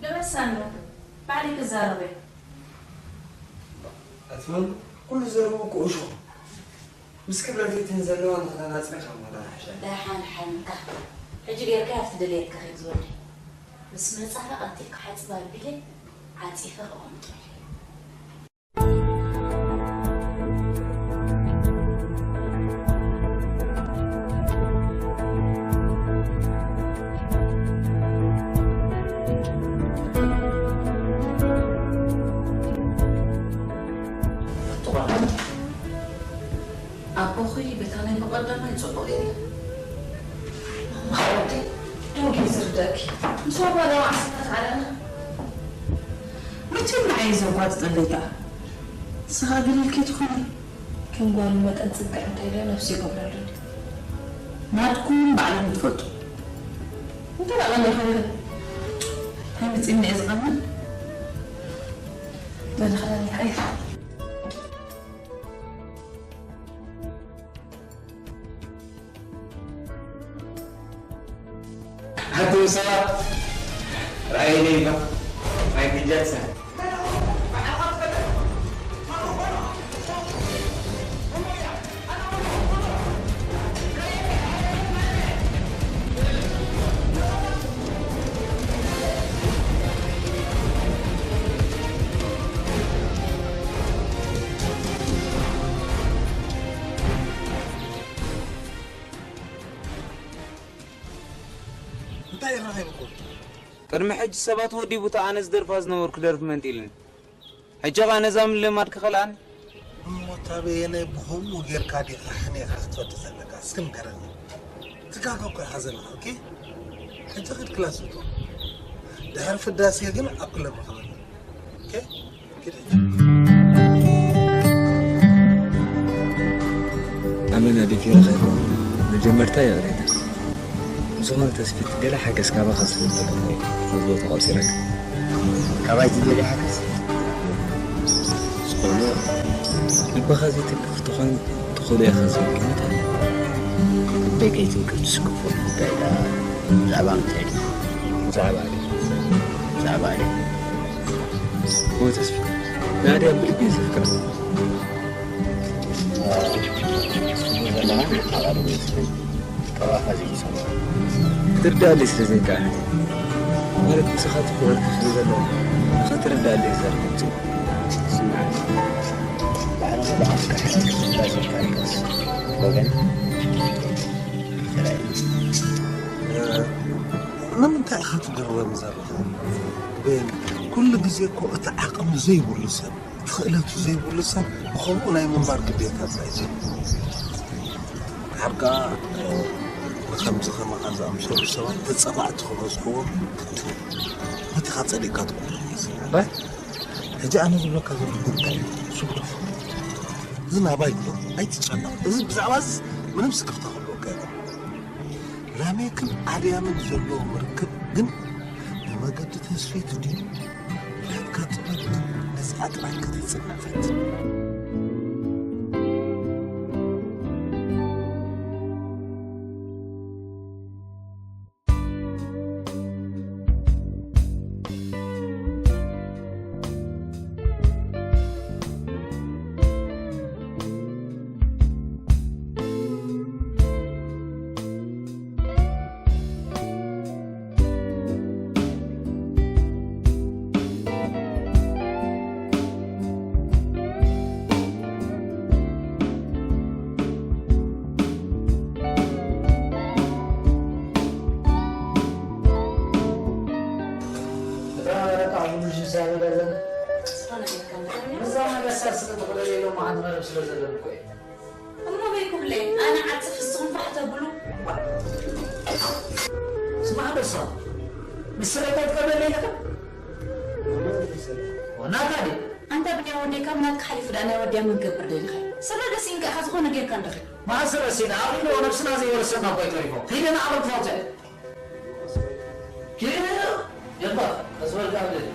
ልበሳኖ፣ ባዕለይ ክዛረብ እየ። ኣትመን፣ ኩሉ ዘረቡ ቁእሾ። ምስ ክብረተይትን ዘለዋ ንኽተናጽረ ካብ ምዃን ሓሻ። ደሓን ሓንካ። ሕጂ ጌርካ ኣብቲ ድሌትካ ኺድ ዝወዲ። ምስ መጻኻ ቀልጢፍካ ሓጽብ ኣቢለ ዓጺፈ ከቐምጠሉ። ኣቦኺ በታ ናይ ብቐዳማይ ጽቡቕ የለን። ማማ ሓወተይ፣ ደው ጌ ዝርደእኪ። ምስ ዋባ ደማ ዓሰርተ ዓለና። መቸም ንዓይ ዘጓጥጠለይ ደኣ። ንስኻ ግን ኢልኪ ትኾኒ። ከም ጓል መጠን ጽግዕ እንታይ ኢለ ነፍሲ ይገብረሉኒ። ናትኩም ባዕልኹም ትፈልጡ። እንታይ ደኣ ቀኒኻ ኢኺ? እንታይ መጺእኒ እየ ዝቐንእ? በሊ ኽዳን ይቀይር። ኣቱም ሰባት፣ ርኣይለይ እባ፣ ማይክል ጃክሰን። እንታይ ረኺብኩም? ቅድሚ ሕጂ ሰባት ወዲቡ፣ እታ ኣነ ዝደርፋ ዝነበርኩ ደርፊ መንጢሉኒ። ሕጂ ኸኣ ነዛ ምልማድ ክኸልኣኒ? እሞ፣ እታ በየናይ ብኸምኡ ጌርካ ዲኻ ሕኔኻ ክትፈቱ ዘለካ? እስኪ ንገረኒ። ትጋገ እኮ ኢኻ ዘለኻ፣ ኦኬ? ሕጂ ኽድ ክላስ ውቶ። ድሕሪ ፍዳሴ ግን ኣብ ክለብ ክበል። ኦኬ? ኪድ። ኣመና ደፊረኸ መጀመርታ ይቕሬታ። ብዝኾነ ተስፊት ገለ ሓገዝ ካባኻ ስለ ዝደለኹ እዩ ነዚ ቦታ ቆጺረካ። ካባይ ትደልዮ ሓገዝ? ዝኾነ ልብኻ ዘይትንክፍ ተኾይኑ ትኽእሎ ኢኻ ዝብል ግምት ኣለኒ። ልበይ ከይትንክፍ ዝስክፎ ጉዳይ ደኣ ብዛዕባ ምንታይ ድዩ? ብዛዕባ ኣደ። ብዛዕባ ኣደ። እወ ተስፊት፣ ንኣድያም ብልቢ እየ ዘፍቅራ። ትብሎ ዘለኻ ሓቓ ዶ ይመስለኒ። ካባኻ ዘይሰምዖ። ክትርድኣለይ ስለ ዘይከኣለ። ማለት ምሳኻ ትኩር ስለ ዘለኹ፣ ንኽትርድኣለይ ዝዛረብ። ስማዕ፣ ባዕልኻ ብኣፍካ ሓቂ ክትዛረብ ከለኻስ ወገን ተራእዩ። ንምንታይ ኢኻ ትግረም ዘለኻ? ቤን፣ ኩሉ ግዜ እኮ እቲ ዓቕሚ ዘይብሉ ሰብ፣ እቲ ክእለቱ ዘይብሉ ሰብ ብኸምኡ ናይ ምንባር ግዴታ ጥራይ እዩ። ድሓር ከኣ፣ እ፣ ንኸምዚ ከማኻ ዝኣምሰሉ ሰባት ተጻባእቲ ክበዝሕዎም ግድን እዩ። ነቲ ኢኻ ጸሊእካ ትቆርብ። ሕጂ ኣነ ዝብለካ ዘለኹ እንታይ እዩ? ስጉዶ። እዚ ናባይ እኮ ኣይትጨነቕ። እዚ ብዛዕባ እዚ ምንም ስክፍታ ክህልወካ የብሉን። ላሜክን ኣድያምን ዘለዎም ርክብ ግን ብመገዲ ተስፊት ድዩ? ናትካ ጥበብ ግን ነዚ ኣጥባይ ከተጽንዕ ፈትን። እታ ወረቃ ኣብ ምሽ ሳበዳ ዘላ። ንሳ ነገር ሳር ስለ ትኽእለለይ ኢሎም መዓት መረብ ስለ ዘለኒ እኮ እዩ። እሞ በይ ኩብለይ፣ ኣነ ዓጽፍ ንስኹም ፋሕ ተብሉ። ስማዕ ዶ እሷ፣ ንስረይ እንታይ ትገብረለይ ኢለካ? ናታ ድዩ? ኣንታ ብንያም ወደይ፣ ካብ ናትካ ሓሊፉ ደኣ ናይ ወድያ መን ክገብር ደሊኻ? ስረ ደስ ኢንካ ኢኻ ዝኾነ ጌርካ እንደኺ። መዓስ ረሲና? ኣኺሉ ነብስና ዘይወረሰና እኮ እዩ ተሪፎ። ኺደ ንዓለም ትፈውሰ። ኪድ፣ የባ፣ ቀስ በል ካብ ልል።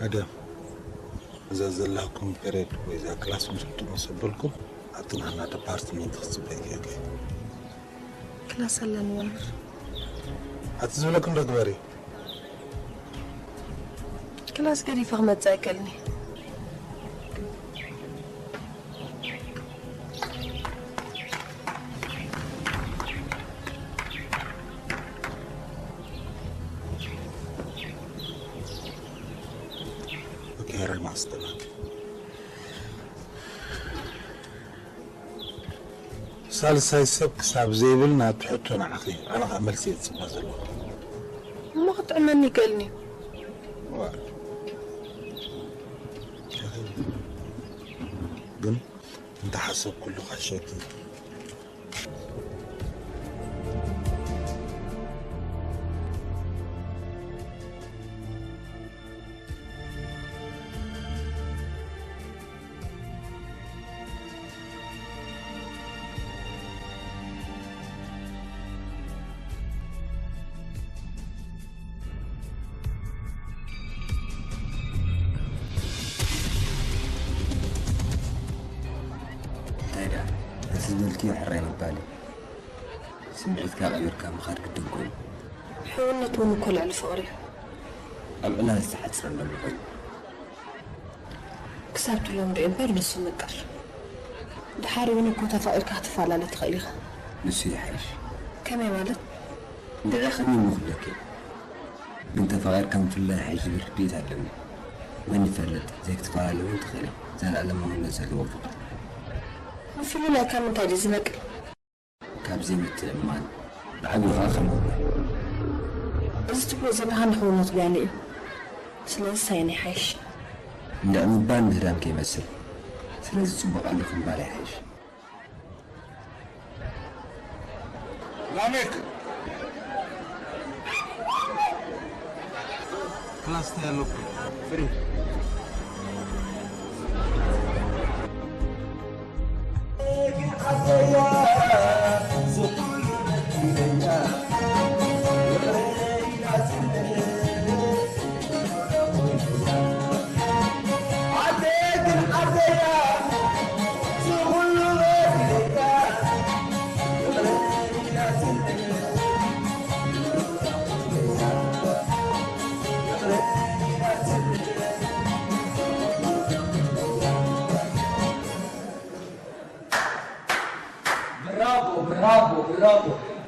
ኣደ፣ እዛ ዘላኩም ፔሬድ ወይ እዛ ክላስ ምስ ትጥሙ ሰበልኩም ኣብቲ ናህና ዲፓርትመንት ክትጽበይ ገይርኪ። ክላስ ኣለኒ መምህር። ኣቲ ዝብለኩም ዶ ግበሪ። ክላስ ገዲፈ ክመጽእ ኣይክእልኒ። ኦኬ፣ ሄራይ ማስተማክ። ሳልሳይ ሰብ ክሳብ ዘይብል ናብቲ ሕቶ ንዓኺ፣ ኣነ ኸኣ መልሲ እየ ዝጽበ ዘለኹ። እሞ ክጥዕመኒ ይክእልኒ። ዋ። ግን እንተሓሰብኩሉ ካሸኪ። እንታይ ደኣ፣ እቲ ዝበልክዮ ሕራይ ምባል እዩ። ስምዒትካ ቀቢርካ ምኻድ ግድን ኮይኑ። ሕውነት እውን እኮ ልዕሊ ፍቕሪ እዩ። ኣብ ዕላል ዝተሓጽረ ኣሎ ኮይኑ። ክሳብ ትለምዶ እምበር ንሱ ምቅር። ድሓር እውን እኮ ተፋቒርካ ክትፈላለ ትኽእል ኢኻ። ንሱ ይሓይሽ። ከመይ ማለት? እንድዒ ከመይ ምኽለኪ? ግን ተፋቒርካ ምፍላይ ይሓይሽ ዝብል ርድኢት ኣለኒ። መን ይፈልጥ፣ ዘይክትፈላለ እውን ትኽእሊ። ዘለኣለማውነት ዘለዎ ፍቕሪ። ምፍልላይካ ምንታይ ድዩ ዝነቅል? ካብ ዘይምትእምማን፣ ብዓብዩ ኸኣ ካብ ምውናን። እዚ ትብሎ ዘለኻ ንሕውነት ጓኒ እዩ። ስለዚ ሳይን ይሓይሽ። እንድዒ ምባል ምህዳም ከይመስል። ስለዚ ጽቡቕ ኣለኹ ምባል ይሓይሽ። ላሜክ! ክላስ እንታይ ኣለኩም? ፍሪ። ብራቮ፣ ብራቮ፣ ብራቮ።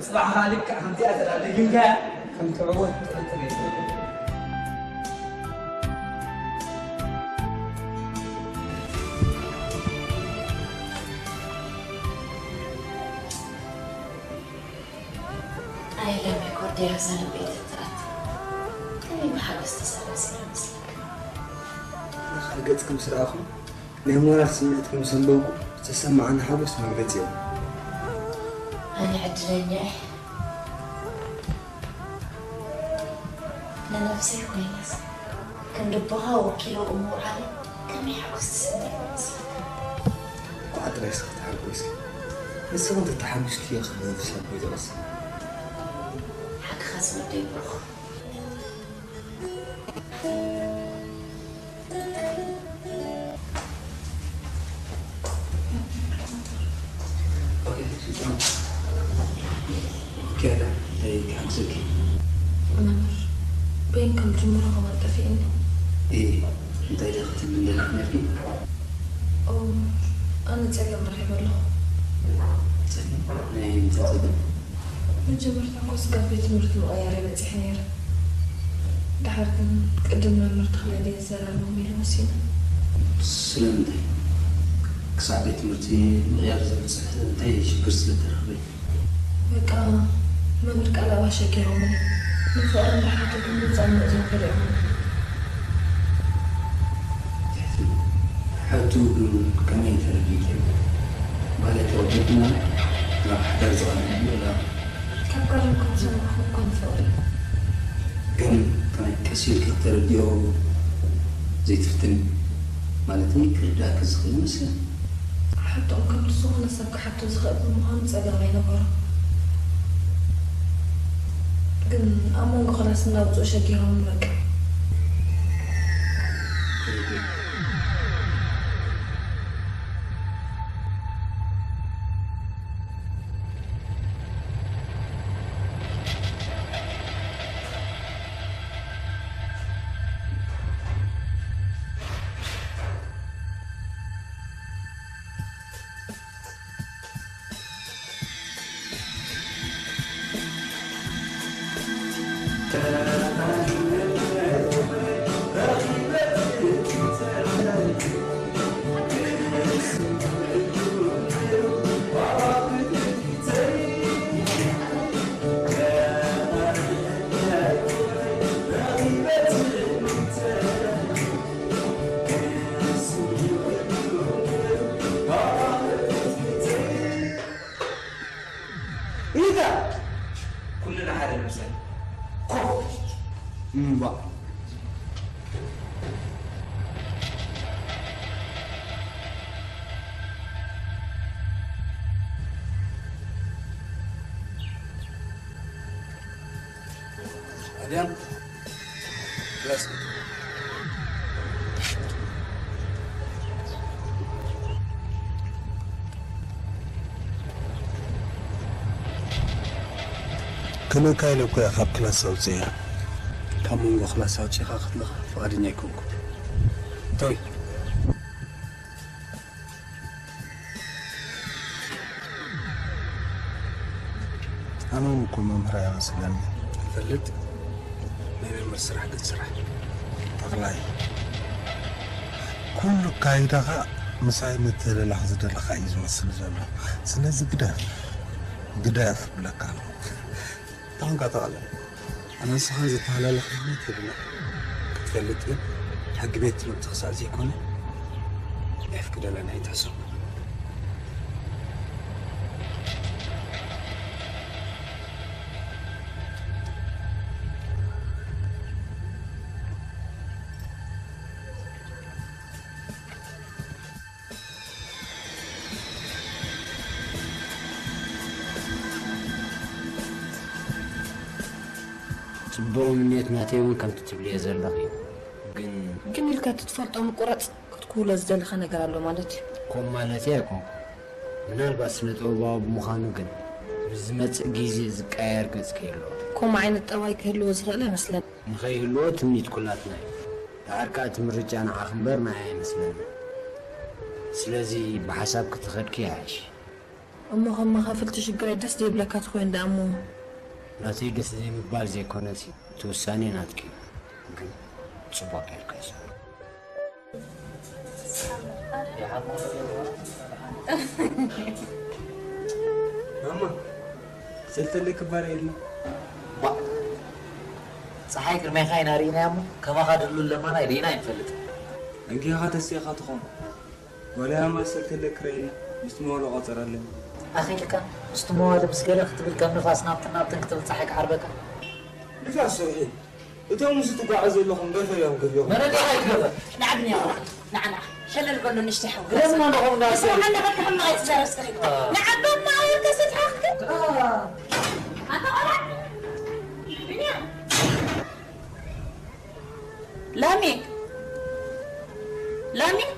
ጽባሕ ኸኣ ልክዕ ከምዚኣ ተዳ ደጊምካያ ከም ትዕወት ጥርጥር የብለይን። ኣይ ለሚ ኮርድያ፣ እዛ ንበይ ተትኣቱ ከመይ ብሓጎስ ተሰላሲላ መስለካ። ኣኻል ገጽኪ ምስ ረኣኹ፣ ናይ ሞራል ስምዒትኪ ምስ ኣንበብኩ፣ ዝተሰማዓኒ ሓጎስ መግለጺ የብሉን። ኣነ ዕድለኛ እየ። ንነብሰይ ኮይነስ፣ ከም ልብኻ ወኪለ እሞ ዓለም ከመይ ሓጎስ ትስምዕ ይመስለካ? እንኳዕ ጥራይ እስኺ ተሓጎስኪ። ንስኺ እንተተሓጒስኪ እየ ክብሪ ሰብ ይጠቕስ። ሓቅኻ ዝወደይ ብሩኽ። ኦኬ፣ ሽጣን። ኦኬ፣ ኣታ፣ እንታይ ክሓግዘኪ? መምህር፣ በይን ከም ጅምሮ ክመርጠ ፊእኒ። እ፣ እንታይ ኢኺ ክትብሊ ደሊኺ ነርኪ? ኦ፣ ኣነ ጸገም ረኺበ ኣለኹ። ጸገም? ናይ ምንታይ ጸገም? መጀመርታ እኮ ስጋብ ቤት ትምህርቲ ምቕያር እየ በጺሐ ነይረ። ደሓር ግን ቅድም መምህር ተኽለ ድየ ዝዘራረቦም ኢለ ወሲነ። ስለምንታይ? ክሳዕ ቤት ትምህርቲ ምቕያር ዘብጽሕ እንታይ ሽግር ስለ ተረኽበ? በቃ መምህር ቃል ኣባ ኣሸጊሮምኒ። ንፍቕሪ እንዳሓተቱ ምውጻእ ምእዝኑ ከሊኦምኒ። ትሕቲ ሕቱ ግን ከመይ ተረዲእኪ? ማለት ኣብ ቤትና ናብ ሓዳር ዝቐርብ ድዩ ወላ? ካብ ቀረብካ ዝሰማዕኹ እኳ ንፍቕሪ። ግን ከመይ ቀስ ኢልኪ ክተረድኦ ዘይትፍትኒ? ማለተይ ክርድኣኪ ዝኽእል ይመስለኒ። ሕቶኦም ከምቲ ዝኾነ ሰብ ክሓቶ ዝኽእል ብምዃኑ ጸገም ኣይነበሮን። ግን ኣብ መንጎ ክላስ እንዳውጽኡ ሸጊሮም በቃ። ኢታ ኩልና ሓደ ንምሳሌ ኮፍ እምባ። ኣድያም፣ ክላስ። ክልእካ ኢለ እኮ እየ ካብ ክላስ ኣውፅኤ። ካብ መንጎ ክላስ ኣውፂኻ ክትልኻ ፍቓደኛ ኣይኮንኩን። ቶይ። ኣነ እውን እኮ መምህር ኣይመስለኒ። ይፈልጥ፣ ናይ መምህር ስራሕ ግን ስራሕ። ተኽላይ፣ ኩሉ ኣካይዳኻ ምሳይ ምትህልላኽ ዝደለኻ እዩ ዝመስል ዘሎ። ስለዚ ግደፍ፣ ግደፍ እብለካ ኣለኹ። ታንካ ተኽለ፣ ኣነ ንስኻን ዝተሃላለኽና ትብላ ክትፈልጥ ግን፣ ሕጊ ቤት ትምህርቲ ክሳዕ ዘይኮነ የፍቅደለን ኣይትሕሰብ። ጽቡቕ ምንየት ናተይ እውን ከምቲ ትብልዮ ዘለኺ እዩ። ግን ግን ኢልካ እቲ ትፈልጦ ምቁራጽ ክትክውሎ ዝደለኻ ነገር ኣሎ ማለት እዩ። ከም ማለተይ ኣይኮንኩ። ምናልባት ስነ ጥበባዊ ብምዃኑ ግን፣ ብዝመጽእ ግዜ ዝቀያየር ገጽ ከይህልዎ። ከምኡ ዓይነት ጠባይ ክህልዎ ዝኽእል ኣይመስለኒ። ንኸይህልዎ ትምኒት ኩላትና እዩ። ደሓር ከኣ እቲ ምርጫ ንዓኺ እምበር ንዓይ ኣይመስለኒ። ስለዚ ብሓሳብኪ ተኸድኪ ይሓይሽ። እሞ ከም መኻፍልቲ ሽግረይ ደስ ዘይብለካ ትኾይን ደኣ እሞ። ናተይ ደስ ዘይምባል ዘይኮነሲ፣ እቲ ውሳኔ ናትኪ እዩ። ግን ጽቡቕ ጌርካ ይስዕሮ። ማማ፣ ሰልተለ ክባር የለ። ባ-፣ ጸሓይ ቅድሜኻ ኢና ርኢናያ እሞ፣ ከማኻ ድሉ ለማና ርኢና ኣይንፈልጥን። እንኪኻ ተሲእኻ ትኾን። ወላ ማሰል ተለክረይና ምስቲ መዋለ ቆጸር ኣለና። ኣኺልካ ምስቲ መዋለ ምስ ገለ ክትብል ከም ንፋስ ናብትን ናብትን ክትብል ጸሓይ ክዓርበካ። ንፋስ ሶሒ፣ እቶም ምስ ትጓዓዙ ዘለኹም ገፈ እዮም ክብልኹም። መረዳእታ ኣይትገበር። ንዓብኒ ያው፣ ንዓ፣ ንዓ። ሸለል በሉ ንእሽተይ ሓው። ግደፍና ንኹም ናሰ። ንስኻ ሓንዳ በቃ ከም መቓይ ትዛረብ እስከ ኸይድ። አ። ንዓበማ ኣውርካ ሰትሓኽክ። አ። ኣታ ቆልዓ። ብንያም። ላሚክ! ላሚክ!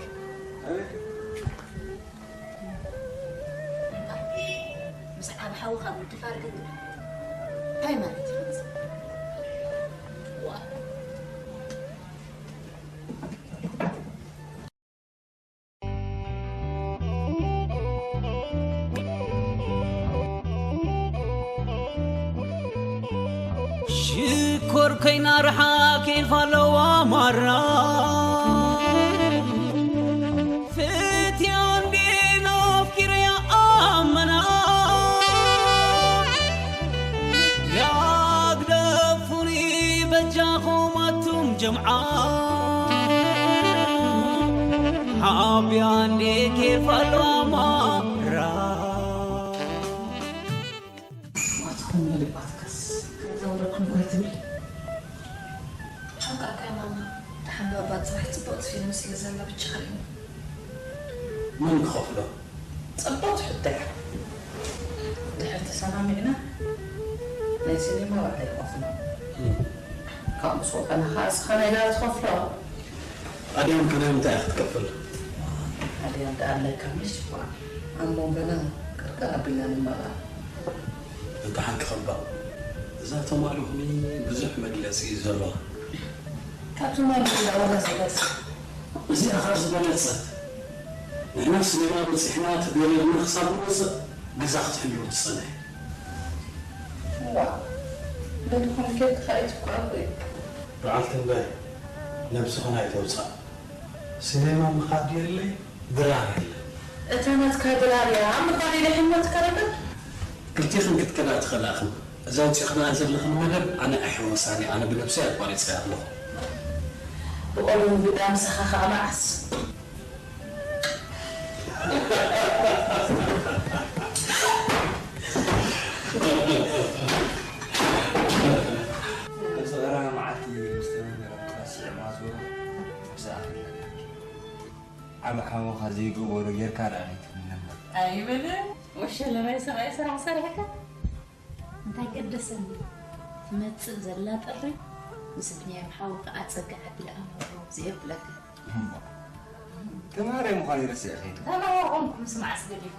ብዛዕባ ሓውኻ ጉድፋር ግን እንታይ ማለት እዩ? ዋ። ሽኮር ኮይና ርሓ ኬፍ ኣለዋ ማራ። ፍትያ እንዴ ናፍቂረያ ኣመና። ያግደፉኒ በጃኹም ኣቱም ጀምዓ። ሓብያ እንዴ ኬፍ ኣለዋ ማራ። ዋትኹም ልባትካስ ከምዛ ወረድኩም እኳ ትብል። ሓቃካ ማማ፣ ተሓምባባ ጽባሕ ጽብቕቲ ፊልም ስለ ዘላ ብቻ ኸሪኒ። መን ክኸፍሎ? ጽብቕቲ ሕቶ እያ። ድሕር ተሰማሚዕና ናይ ሲኔማ ዋዕላ ይኸፍሎ። እም። ካብኡ ምስ ወጸና ኸዓ እስኻ ናይ ጋራ ትኸፍሎ። ኣድያም ከ ናይ ምንታይ እያ ክትከፍል? ኣድያም ደኣ ኣለካ ምሽ? እሞ ገና ቅርቅር ኣቢልና ንመርዓ። እንተ ሓቂ ኸባ፣ እዛ ተማልኹኒ ብዙሕ መግለጺ እዩ ዘለዋ። ካብ ትማሊ ክልተ ወላ ዝበጽሕ። እዚኣ ኸኣ ዝበለጸት። ንሕና ሲኔማ በጺሕና ተደሪርና ክሳብ ንወጽእ ገዛ ክትሕልው ትጸንሕ። ዋእ፣ በልኩም ኬድካ ኣይትኳዕ እኮ እዩ። በዓልቲ እምበር ነብስኽን ኣይተውጻእ። ሲኔማ ምኻድ የለይ፣ ድራር የለ። እታ ናትካ ድራር እያ፣ ኣብ ምኻድ ኢለ ሕሞትካ ነበር። ክልቴኽን ክትከዳ ትኽእላ ኢኽን። እዛ ኣውጺእኽንኣ ዘለኽን መደብ ኣነ ኣይሕወሳን እየ፣ ኣነ ብነብሰይ ኣቋሪጸያ ኣለኹ። ብቆሎ ምግዳ ምሳኻ ኸኣ መዓስ? እዚ ቀረባ መዓልቲ ምስ ተመንገረ ክረስዕ ማዞ ብዝኣኽል ነገር። ዓቢ ሓወኻ ዘይገበሮ ጌርካ ደኣ ኣይትፍነና። ኣይበለ፣ ወሸለ ናይ ሰብኣይ ስራሕ ሰሪሕካ። እንታይ ቀደሰኒ፣ ትመጽእ ዘላ ጥሪ ምስ ብንያም ሓውካ ኣጸግዓ ብልኣም ወሮ ዘየብለካ። እሞ፣ ተምሃራይ ምዃነይ ረሲዕኺ ዶ? ተምሃሮ ኮንኩ ምስ መዓስ ገዲፉ?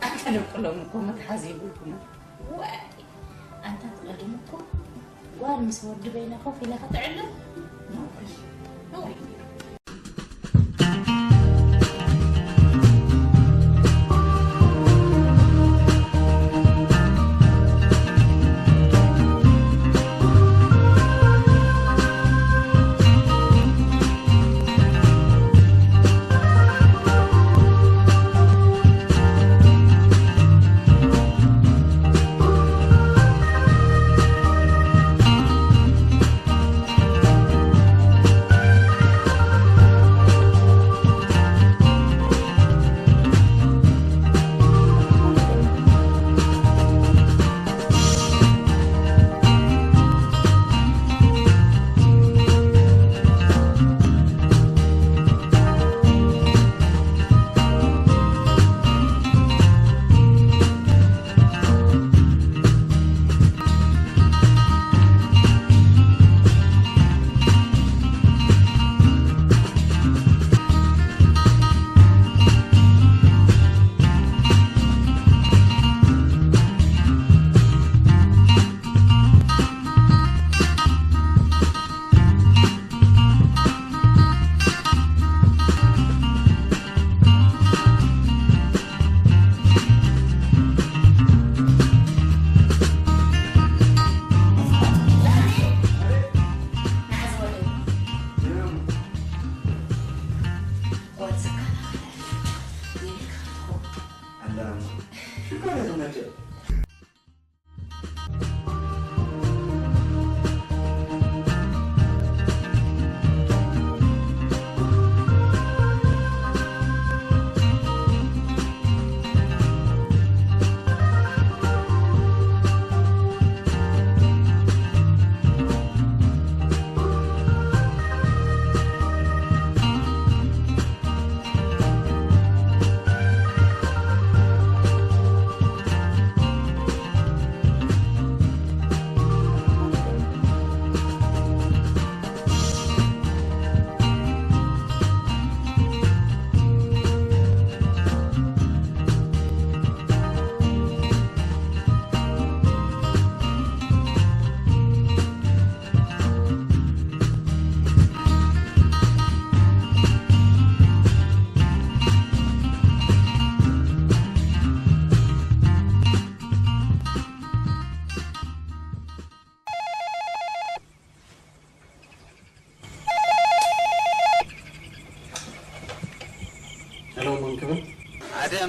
ኣንተ ደቂ ሎሚ እኮ መትሓዚ የብልኩምን። ዋይ፣ ኣንታ ትቐድም እኮ ጓል ምስ ወዲ በይና ኮፍ ኢላ ከተዕልል? ነውሪ፣ ነውሪ።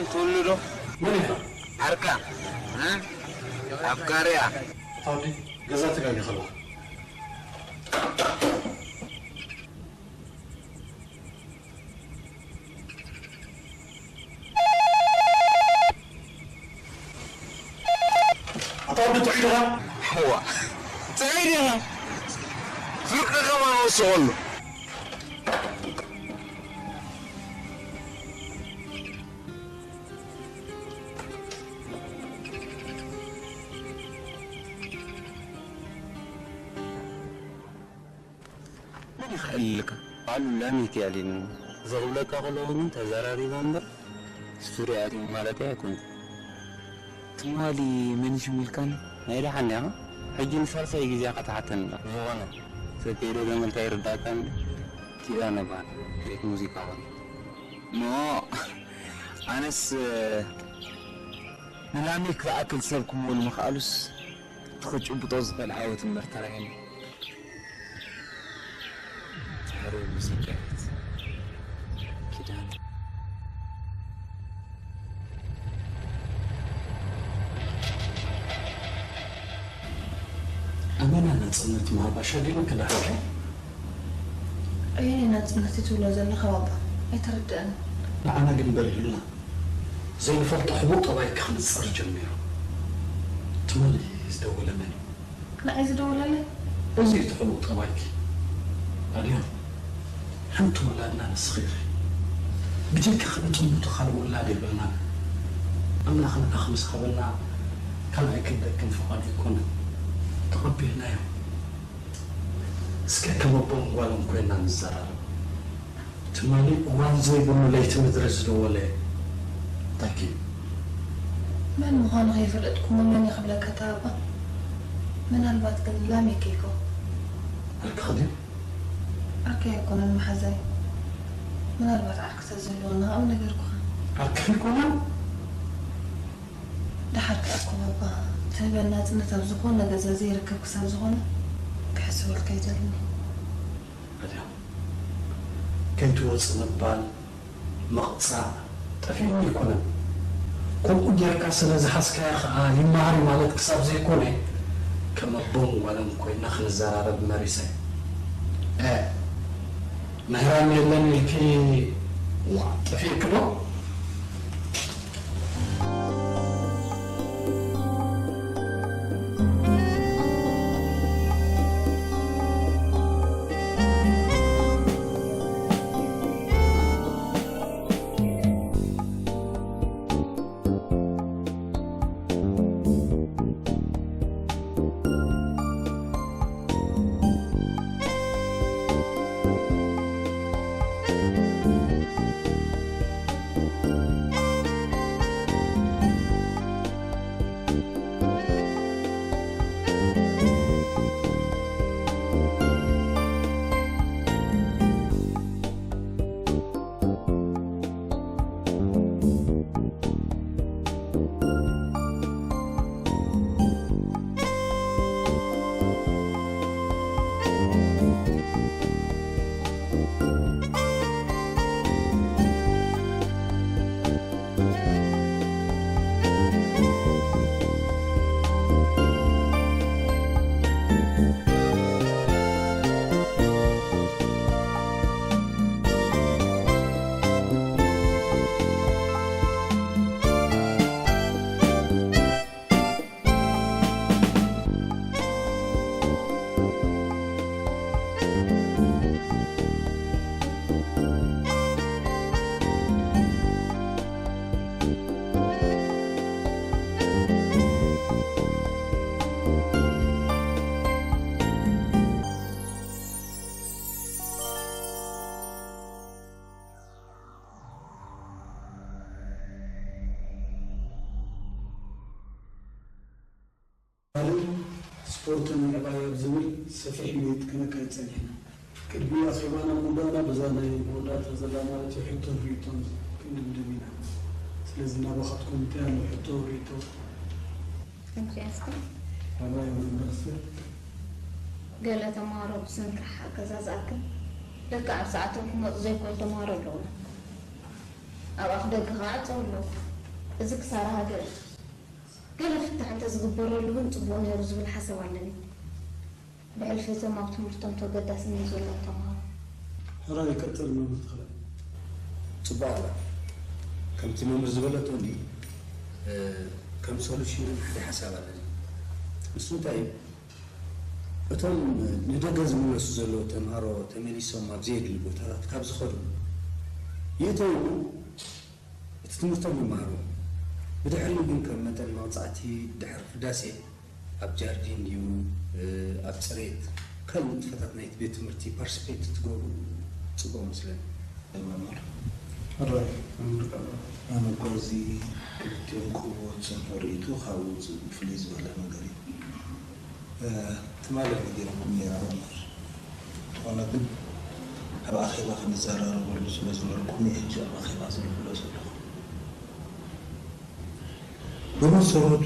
ትብሉ ዶ? መን ኢኻ? ዓርካ? እ? ኣፍቃሪያ። ኣታ ወዲ፣ ገዛ ተጋጊኻ ኣለኻ። ኣታ ወዲ፣ ጥዑይ ዲኻ? ሕዋ፣ ጥዑይ ዲኻ? ፍርቂ ከማን ወስኸሉ። መን ይኽእልልካ? ባዕሉ ላሜክ እያ ኢሉኒ። ዘኽብለካ ከለኹ ግን ተዘራሪባ እምበር፣ ስቱድዮ ኣትዩ ማለተይ ኣይኮነን። ትማሊ መን እዩ ሽሙ ኢልካኒ? ናይ ደሓን ዲኻ? ሕጂ ንሳልሳይ ግዜ ኢኻ ትሓተኒ። ብዝኾነ፣ ሰብ ከይደገመልካ ይርዳእካ እንደ ኪዳነ በሃል፣ ቤት ሙዚቃ ኾነ። ኖ፣ ኣነስ ንላሜክ ዝኣክል ሰብ ክምውል ምኽኣሉስ፣ እቲ ክጭብጦ ዝኽእል ዓወት እምበር ተራየኒ። ድሕሪ ሙዚቃ ቤት ኪዳነ። ኣመና ናጽነት ምሃብ ኣሻዲመኪ ዶ ሓቂ? ኣየናይ ናጽነት እዩ ትብሎ ዘለኻ ባባ? ኣይተረድኣንን። ንዓና ግን በሪሁልና። ዘይንፈልጦ ሕቡእ ጠባይኪ ክንጸር ጀሚሩ። ትማሊ ዝደወለ መን እዩ? ንዓይ ዝደወለለይ? እዚ እዩ እቲ ሕቡእ ጠባይኪ። ኣድያ፣ ሓንቲ ውላድና ንስኺ ኢኺ። ብጀካኺ ንጥምቱ ካልእ ውላድ የብልናን። ኣምላኽ ንዓኺ ምስ ሃበና ካልኣይ ክንደክም ፍቓዱ ኣይኮነን። ተቐቢልናዮ። እስከ ከም ኣቦን ጓልን ኮይና ንዘራረብ። ትማሊ እዋን ዘይብሉ ለይቲ ምድሪ ዝደወለ እንታይ እዩ? መን ምዃኑ ከይፈለጥኩ መን እዩ ክብለካ ተባባ? ምናልባት ግን ላሜክ ይኸውን። ዓርክኺ ድዩ? ዓርከይ ኣይኮነን መሓዛይ። ምናልባት ዓርኪ ተዝህልወና ኣብኡ ነገርኩኻ። ዓርክኺ ኣይኮነን? ደሓር ከኣ እኮ ባባ፣ እቲ ህበን ናጽነት ኣብ ዝኾነ ገዛ ዘይርከብ ክሳብ ዝኾነ ክሕስበልካ ይደልኒ። ኣድያ፣ ከይትወጽእ ምባል፣ ምቕጻዕ፣ ጠፊኡኒ ኣይኮነን። ከምኡ ጌርካ ስለ ዝሓዝካዮ ከኣ ይመሃር ማለት ክሳብ ዘይኮነ፣ ከም ኣቦን ጓልን ኮይና ክንዘራረብ መሪጸ። እ፣ ምህራም የለን ኢልኪ፣ ዋ፣ ጠፊእኪ ዶ? ባህልን ስፖርትን ምዕባይ ኣብ ዝብል ሰፊሕ ምይይጥ ከነካይድ ጸኒሕና። ቅድሚ ኣኼባና ምውዳእና፣ በዛ ናይ መወዳእታ ዘላ ማለት እዩ፣ ሕቶን ርእይቶን ክንድምድም ኢና። ስለዚ ናባኻትኩም እንታይ ኣሎ ሕቶ፣ ርእይቶ? ከምዚ ያስኩ ኣባይ ኣብ ዩኒቨርሲቲ ገለ ተምሃሮ ብሰንኪ ሓገዛ ዝኣክል ደቂ ኣብ ሰዓቶም ክመጹ ዘይክእሉ ተምሃሮ ኣለዉና። ኣብ ኣፍ ደገ ከዓ ጸው ኣለዉ። እዚ ክሳራ ሃገር እዩ። ገለ ፍታሕ እንተዝግበረሉ እውን ጽቡቕ ነይሩ ዝብል ሓሳብ ኣለኒ። ብሕልፊ እቶም ኣብ ትምህርቶም ተገዳስነት ዘለዎም ተምሃሮ። ሕራይ ይቀጽል መምህር ተኽለ። ጽቡቕ ኣላ። ከምቲ መምህር ዝበለቶ እንዲ፣ እ፣ ከም ሶሉሽን ሓደ ሓሳብ ኣለኒ። ንሱ እንታይ እዩ? እቶም ንደገ ዝምለሱ ዘለዉ ተምሃሮ ተመሊሶም ኣብ ዘየድሊ ቦታታት ካብ ዝኸዱ ይእተዉ፣ እቲ ትምህርቶም ይመሃሩ። ብድሕሪኡ ግን ከም መጠን መቕጻዕቲ ድሕሪ ቅዳሴ ኣብ ጃርዲን ድዩ፣ እ፣ ኣብ ጽሬት፣ ካልእ ንጥፈታት ናይቲ ቤት ትምህርቲ ፓርቲስፔት ትገብሩ ጽቡቕ መስለኒ። መምህር። ሕራይ መምህር ቀለመ። ኣነ እኮ እዚ ክልቲኦም ክህብዎ ዝጸንሑ ርእይቶ ካብኡ ውጽእ ፍልይ ዝበለ ነገር እዩ። እ፣ ትማሊ ነጊረኩም ነይረ መምህር። እንተኾነ ግን ኣብ ኣኼባ ክንዘራረበሉ ስለ ዝበልኩም እየ ሕጂ ኣብ ኣኼባ ዝድውሎ ዘለኹ። ብመሰረቱ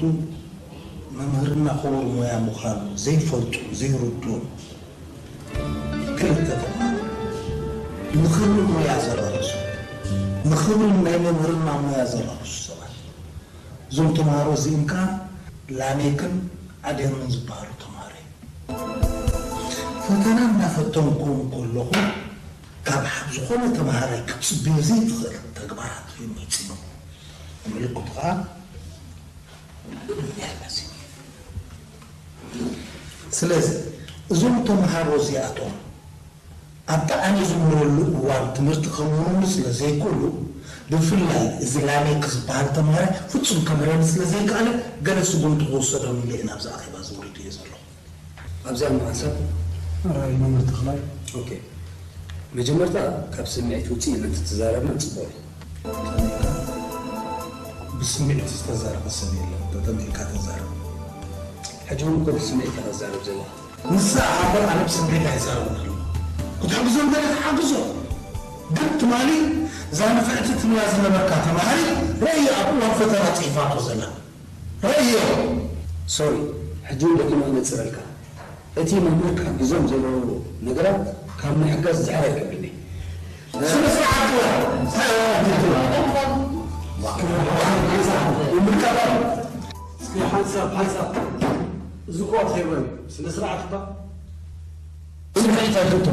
መምህርና ክቡር ሞያ ምዃኑ ዘይፈልጡ፣ ዘይርድኡ ክልተ ተምሃሮ ንኽብሪ ሞያ ዘራኽሱ፣ ንኽብሪ ናይ መምህርና ሞያ ዘራኽሱ ሰባት። እዞም ተምሃሮ እዚኦም ከኣ ላሜክን ኣዴርምን ዝበሃሉ ተምሃሮ እዮም። ፈተና እናፈተንኩም ከለኹ ካብ ዝኾነ ተምሃራይ ክትጽብዮ ዘይትኽእል ተግባራት እዮም ፈጺሞም። ምልክቱ ከኣ ስለዚ እዞም ተምሃሮ እዚኣቶም ኣብቲ ኣነ ዝምህረሉ እዋን ትምህርቲ ከምህሩኒ ስለ ዘይክእሉ፣ ብፍላይ እዚ ላሜክ ዝበሃል ተምሃራይ ፍጹም ከምህረኒ ስለ ዘይከኣለ፣ ገለ ስጉምቲ ክውሰደሉ ኢለ እየ ናብዚ ኣኼባ እዚ ወሪደ እየ ዘለኹ። ኣብዚኣ እሞ ሓንሳብ። ራእይ መምህር ተኽላይ። ኦኬ። መጀመርታ ካብ ስምዒት ውፅእ ኢልና እንተተዛረብና ፅቡቕ እዩ። ብስምዒት ዝተዛረበ ሰብ የለን። ተጠንቂቕካ ተዛረብ። ሕጂ እውን እኮ ብስምዒት ኢኻ ትዛረብ ዘለኻ። ንሳ እምበር ኣነ ብስምዒት ኣይዛረብን ኣለኹ። ክትሕግዞ እንተደኣ ሓግዞ። ግን ትማሊ እዛ ንፍዕቲ ትብላ ዝነበርካ ተምሃሪት ረእዮ ኣብ እዋን ፈተና ጽሒፋቶ ዘላ። ረእዮ። ሶሪ፣ ሕጂ እውን ደጊመ ክነጽረልካ። እቲ መምህር ክሕግዞም ዘለዎ ነገራት ካብ ምሕጋዝ ዝሕር ኣይገብርን'የ። ስነ ስርዓት ግበር። እስኪ ሓንሳብ፣ ሓንሳብ። እዚ እኮ ኣኼባ እዩ። ስነ ስርዓት እባ። ስምዒት ኣይትእቶ።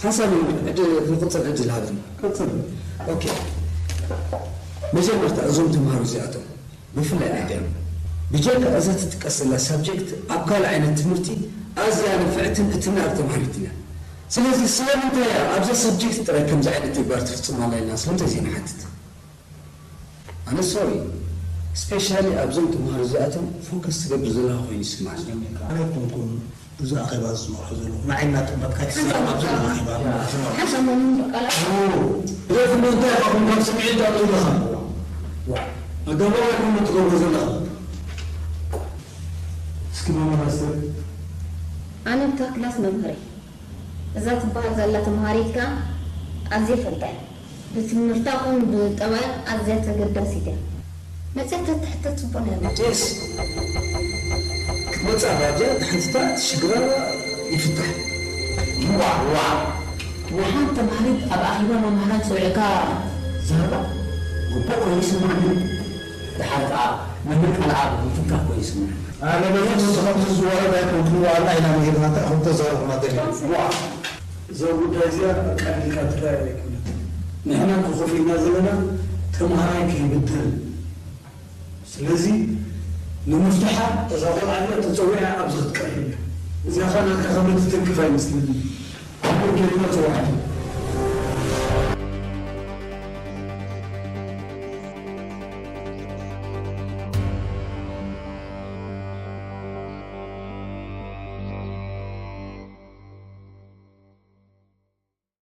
ሓንሳብ ዕድ-፣ ክቕጽል ዕድል ሃበኒ። ቀጽል። ኦኬ። መጀመርታ እዞም ተምሃሮ እዚኣቶም ብፍላይ ኣዴም፣ ብጀካ እዛ ትጥቀስ ዘላ ሳብጀክት ኣብ ካልእ ዓይነት ትምህርቲ ኣዝያ ንፍዕትን እትናር ተምሃሪት እያ። ስለዚ ስለምንታይ እያ ኣብዛ ሳብጀክት ጥራይ ከምዚ ዓይነት ተግባር ትፍጽም ኣላ ኢልና ስለምንታይ ዘይንሓትት? ኣነ ሶሪ፣ ስፔሻሊ ኣብዞም ተምሃሮ እዚኣቶም ፎከስ ትገብር ዘለኻ ኮይኑ ይስማዓኒ። ኣነ ኣይኮንኩን እዚ ኣኼባ ዝመርሖ ዘለኹ። ንዓይ እናጠመትካ ትዛረብ ኣብ ዘሎ ኣኼባ። ሓንሳብ መምህር ቃላት። ኦ፣ ዘይፍሉ እንታይ ኢኻ ኹን ካብ ስምዒት ኣውዒልኻ። ዋ፣ ኣገባብ ኣይኮነ ትገብሮ ዘለኻ። እስኪ መምህር ኣስተር። ኣነ እታ ክላስ መምህር እየ። እዛ ትበሃል ዘላ ተምሃሪት ከኣ ኣዝየ ፈልጣ እየ። ብትምህርታ ኹን ብጠባያ ኣዝያ ተገዳሲት እያ። መጽያ ተትሕተት ጽቡቕ ነይሩ። ቴስ ክትመጽእ ኣባጃ ተሓቲታ እቲ ሽግራ ይፍታሕ። ዋዕ ዋዕ። ወሓን ተምሃሪት ኣብ ኣኼባ መምህራን ጸዊዕካ ዘረባ ግቡእ ኮይኑ ይስምዓኒ። ደሓር ከኣ መምህር ቃልዓብ ምፍንካት ኮይኑ ይስምዓኒ። ኣነ በዚ ንስኹም ዝዝወረ ኣይኮንኩን ዋላ ኢና ነሂርና እንታይ ኢኹም ተዛረቡና ደሊኹም። ዋዕ። እዛ ጉዳይ እዚኣ ቀሊልካ ትረኣይ ኣይኮነትን። ንሕና ኮፍ ኢልና ዘለና ተምሃራይ ከይብተን። ስለዚ ንምፍትሓ እዛ ቆልዓ እዚኣ ተጸዊዓ ኣብዚ ክትቀርብ እያ። እዚኣ ኸኣ ናትካ ክብሪ ትትንክፍ ኣይመስለንን። ኣብ ወንጌልና ጽዋዕቲ።